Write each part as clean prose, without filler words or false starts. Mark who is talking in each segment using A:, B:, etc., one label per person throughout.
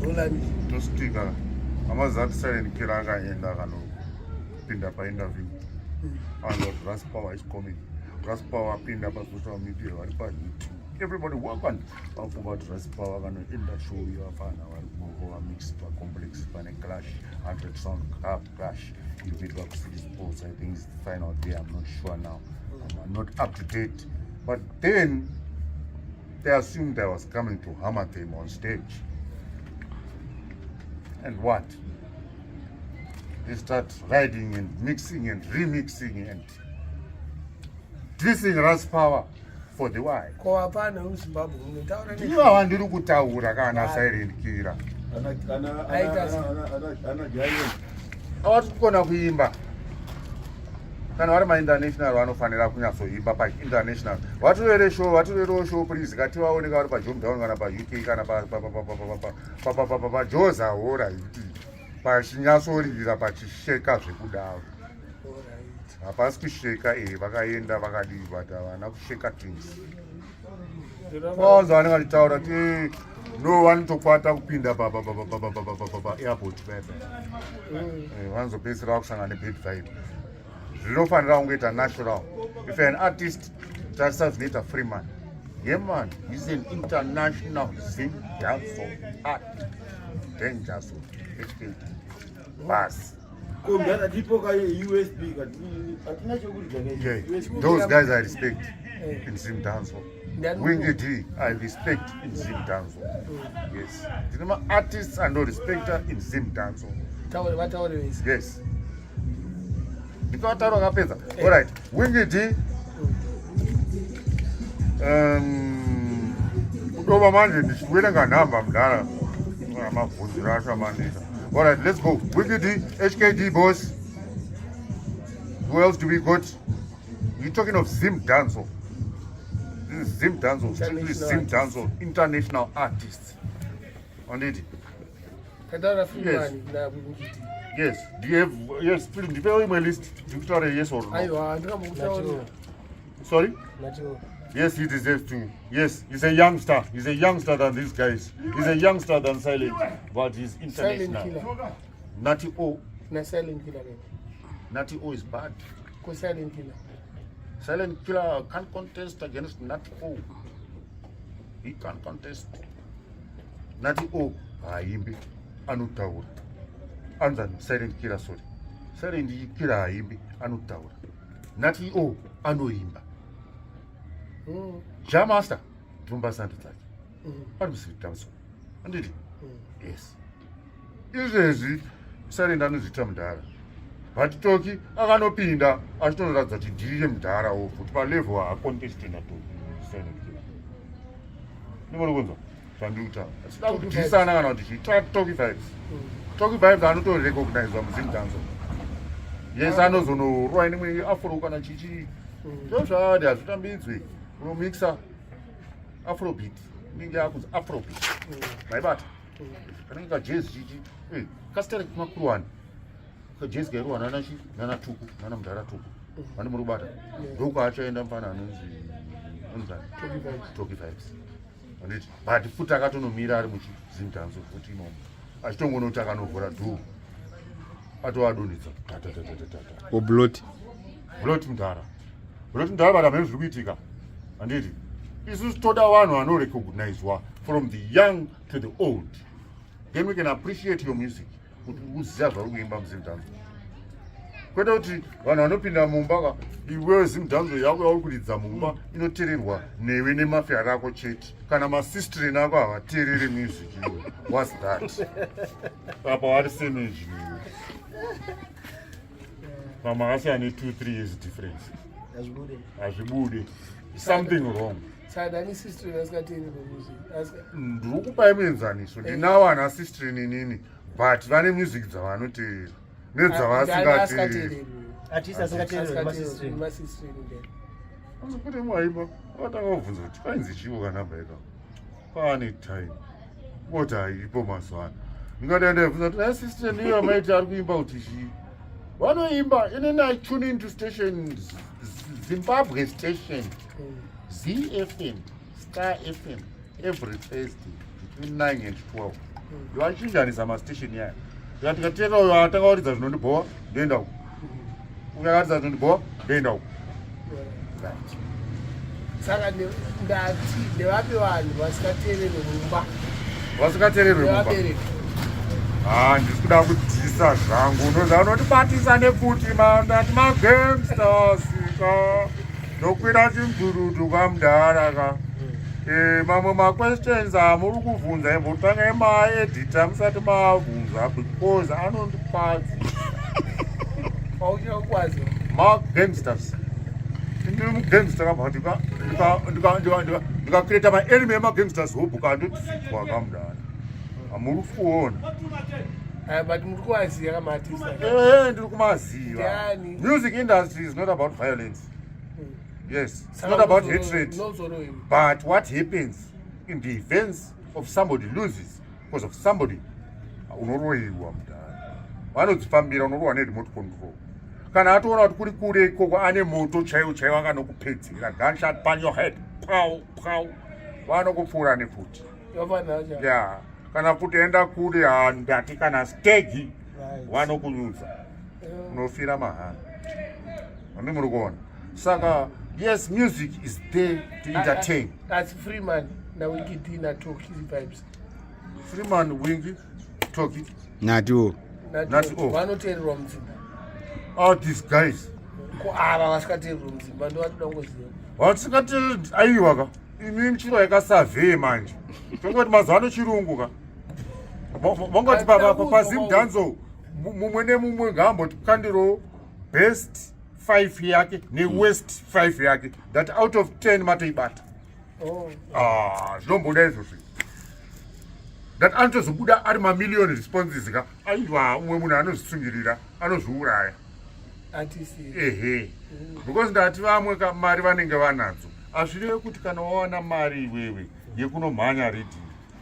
A: Roland.
B: Tostika amazati Silent Killer akaenda akanopinda painterview. And Ras Power is coming. Ras Power apinda pasocial media, vari paYouTube. Everybody welcome. Vafunga kuti Ras Power akanoenda show yavafana vari kurova mix paComplex, pane clash, 100 sound club clash iri kuitwa kuCity Sports. I think it's the final day. I'm not sure now. I'm not up to date. But then they assumed I was coming to hammer them on stage. And what? They start riding and mixing and remixing and dissing Ras Power for the why.
A: Ko hapana muZimbabwe munotaura.
B: Ndivo vandiri kutaura kana Silent Killer.
C: Ana Giant.
B: Havati kukona kuimba. Kana vari mainternational vanofanira kunyatsoimba painternational. Vatorere show, vatorerewo show please, ngativaoneka vari paJomtown kana paUK kana paJoza hora iti pachinyatsorira, pachisheka zvekudaro. Hapasi kusheka e vakaenda vakadii, but havana kusheka things. Kwanza vanenge vachitaura ti no vanotokwata kupinda paairport pepe, vanozopedzisira vakusangana nebad vibe. Zvinofanira kungoita natural. If an artist, tarisa zvinoita Freeman. Yeman is an international Zim dancehall art dangerous HKD bas.
C: Kombyana tipo ka USB hatina chokuridza.
B: Yeah, those guys I respect in Zim dancehall. Winky D I respect in Zim dancehall. Yes, ndine maartists andorespecta in Zim dancehall.
A: Vataure vese.
B: Yes, ndikavataura vakapedza. Alright, Winky D, kudova manje ndichiwerenga nhamba mudhara, mabvunziro acho amaneta. Alright, let's go. Winky D, HKD boss. Who else do we got? We're talking of Zim dancehall. This is Zim dancehall, strictly.
A: International.
B: Zim dancehall international artists, anditi?
A: Kataura Freeman naWinky D.
B: Yes, do you have? Yes, please, ndipewo imwe list ndikutaure yes or no.
A: Aiwa, ndingambokutaurira.
B: Sorry?
D: Natio.
B: Yes, he deserves to. Yes, he's a youngster. He's a youngster than these guys. He's a youngster than Silent, but he's
A: Silent
B: international.
A: Killer.
B: Nati O.
A: Na-Silent Killer ke.
B: Nati O is bad.
A: Ko-Silent Killer?
B: Silent Killer can't contest against Nati O. He can't contest. Nati O haimbi, anotaura. Anzani Silent Killer, sorry. Silent Killer haimbi, anotaura. Nati O anoimba. Jah Master, dhumba sando dzake. Ari muZimdancehall. Anditi? Yes. Izvezvi Silent anozviita mudhara. But Toki akanopinda achitonoratidza kuti ndiye mudhara wo futi palevel, haacontesti naToki Silent Killer. Ndimuri kunzwa zvandiri kutaura? Asida kudhisana kana kuti chii. Toki Vibes. Toki Vibes anotorecognizwa muZimdancehall. Yes, anozonorwa nemwe afro kana chichi. Ndozvaadi, hazvitambidzwi. Unomixa afrobeat, inenge yakunzi afrobeat. Maibata? Kanenge kajezi chichi kasitare kumakuruwani, kajezi kairohwa nana chi nana Tuku, nana mudhara Tuku. Vane muri kubata ndokwaachaenda mufana anonzi anonzani?
A: Toki Vibes.
B: Toki Vibes, anditi? But futi akatonomira ari muchiZimdancehall futi imomo, achitongonoti akanovhura dhuu atovadonhedza tatatatata.
E: Oblot.
B: Blot mudhara, Blot mudhara, but hamene zviri kuitika, handiti? Isusu toda vanhu vanorecognizwa from the young to the old, then we can appreciate your music kuti uziva zvari kuimba muZimdancehall, kwete kuti vanhu vanopinda mumba ka, iwewe Zimdancehall yako yauri kuridza mumba inoteererwa newe nemafia rako chete. Kana masistrin ako havateereri music iwe. What's that? Apa vari same age newe, vamwe akasiyana ne2 3 years difference.
D: Hazvibude.
B: Hazvibude, something wrong.
A: Saka ndani sister asingateereri music?
B: Ndiri kupai muenzaniso. Ndinawo ana sistrin inini, but vane music dzavanoteerera nedzavasingateereri.
D: Artist asingateereri nemasistrini.
A: Masistrini ndani?
B: Kuti mwaimba akatanga kubvunza kuti kwainzi chivo kanhamba ika kwaane time oti haipo mazuva ano. Ndingadai ndaibvunza kuti nasistrin iyo amaiti ari kuimba kuti chii vanoimba. Inini I tune into station Zimbabwe station ZFM, Star FM, every Thursday between 9 and 12. Ndovachinjanisa mastation yaya. Ndikati ndikateerera uyo atanga kuridza zvinondibhowa, ndoenda uko. Uyo akaridza zvinondibhowa, ndoenda uko. Right.
A: Saka ndati ndevapi vanhu vasingateererwe mumba?
B: Vasingateererwe mumba.
A: Nevabereki.
B: Ah, ndisi kuda kudzisa zvangu. Unoziva unotibatisa nepfuti ndati magangsters ka. Ndokwira chimdududu kamudhara ka. Eh, mamwe maquestions amuri kubvunza imbotangai maedita musati maabvunza because anondikwadza.
A: Auchakwazi.
B: Magangsters. Ndiri mugangster kabva ndikacreata maenemy emagangsters hobhuka andodifitwa kamudhara. Hamuri kuona.
A: Aya, but muri kuvaziva kamaartist aya.
B: Eh, ndiri kumaziva.
A: Ndiani?
B: Music industry is not about violence. Yes, it's not about hatred.
A: Nozorohwe.
B: But what happens in the events of somebody loses because of somebody, unoroyiwa mudhara. Vanodzifambira, unorohwa neremote control. Kana atoona kuti kuri kure ikoko ane moto chaiwo chaiwo akanokupedzera gunshot pan your head, pau pau, vanokupfuura nepfuti.
A: Vafanira cha.
B: Yeah. Kana pfuti enda kure, handati kana stegi vanokunyudza. Unofira mahara. Handi muri kuona. Saka yes, music is there to entertain.
A: Asi Freeman naWinky D naToki Vibes.
B: Freeman, Winky, Toki,
E: Natiwo.
B: Nati O.
A: Vanoteererwa mudzimba.
B: All these guys.
A: Ko ava vasikateererwa mudzimba ndovatoda kungoziva.
B: Vatisingati aiwa ka. Imi michiro yakasurvey manje. Tongoti mazuva ano chirungu ka. Vangoti paZimdancehall mumwe nemumwe ngaamboti kandiro best 5 yake neworst 5 yake, that out of 10 matoibata.
A: Oh.
B: Ah, zvinomboda izvozvo that anotozobuda ari mamillion responses ka. Aiwa, umwe munhu anozvisungirira, anozviuraya.
A: Artist.
B: Ehe, because ndati vamwe mari vanenge vanadzo, hazvireve kuti kana wawana mari iwewe yekunomhanya riddim,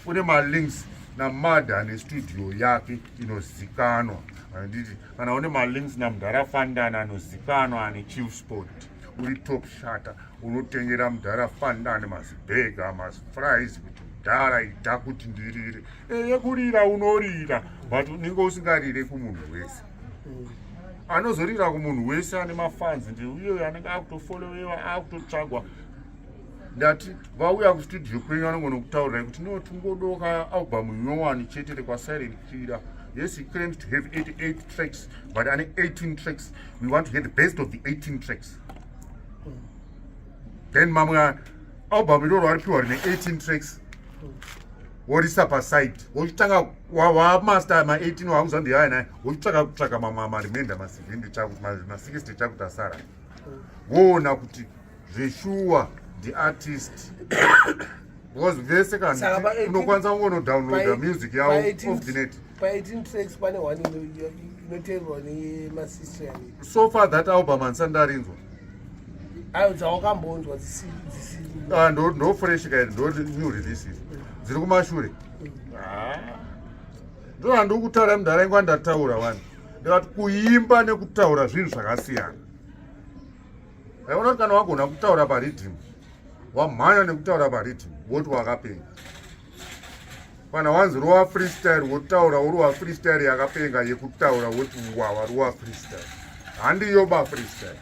B: une malinks namadha nestudio yake inozikanwa, handiti? Kana une malinks namudhara Fandana anozikanwa ane Chief Sport, uri top shata, unotengera mudhara Fandani mazibhega, mazifries, kuti mudhara ita kuti ndirire. Yekurira unorira, but unenge usingarire kumunhu wese. Anozorira kumunhu wese ane mafans ndeuyo anenge akutofollowewa, akutotsvagwa. Ndati vauya kustudio kwenyu vanogona kutaurirai kuti no, tingodoka album nyowani chete rekwaSilent Killer. Yes, he claims to have 88 tracks, but ane 18 tracks. We want to get the best of the 18 tracks. Then mamwe album iroro aripiwa rine 18 tracks, worisa paside, wochitanga wamaster ma18 wakuziva ndiyaya naye, wochitsvaka kutsvaka mamwe maremainder ma70 chakuti ma60 chakuti asara, woona kuti zveshuwa ndiartist, because vese
A: Saka
B: kana
A: pa-18
B: unokwanisa kungonodownloada music yavo off the net.
A: Pa18 tracks pane one inoteererwa nemasistri ani?
B: So far that album handisati ndarinzwa.
A: Ayo dzawakambonzwa dzisiri.
B: Ah, ndo fresh kairi, ndo new releases dziri kumashure. Ah. Ndo handiri kutaura mundaraingwa, ndataura wani, ndikati kuimba nekutaura zvinhu zvakasiyana. Aiona kuti kana wagona kutaura pariddim, wamhanya nekutaura pariddim, woti wakapenga. Kana wanzi rova freestyle, wotaura urova freestyle yakapenga yekutaura, woti wawa rova freestyle. Handiyo ba freestyle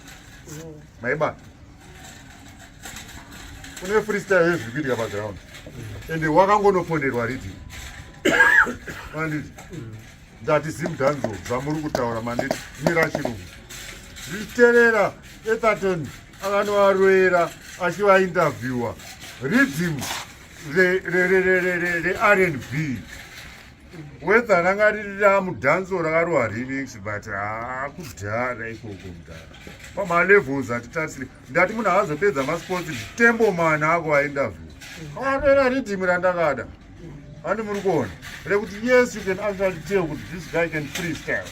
B: maibata. Kune freestyle yezviri kuitika paground, ende wakangonoponerwa riddim, manditi? Ndati Zimdancehall zvamuri kutaura, manditi mira chirungu zvichiterera. Etherton akanovarwera achivainterviewa riddim reR&B, whether ranga riri ramudancehall rakarohwa remix, but haakudhara ikoko mudhara pamalevels atitarisire. Ndati munhu haazopedza masports, Tembo man ako ainterview akarera riddim randakada, handi muri kuona rekuti yes, you can actually tell kuti this guy can freestyle,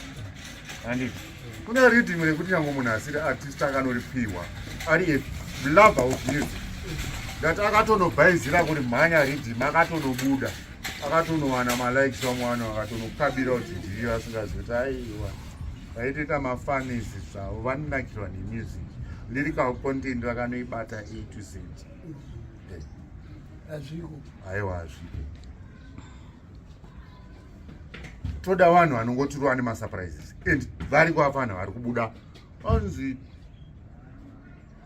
B: handiti? Kune riddim rekuti nyange munhu asiri artist akanoripiwa ari a lover of music, ndati akatonobhaizira kuti mhanya riddim, akatonobuda, akatonowana malikes. Vamwe vanhu vakatonokabira kuti ndiyo, asingazivi kuti aiwa, vaitoita mafunnies zvavo, vanonakirwa nemusic, lyrical content vakanoibata A to Z.
A: Hazviko.
B: Aiwa, hazviko. Toda vanhu vanongotirwa nemasurprises, and variko afanha vari kubuda, anzi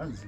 B: anzi.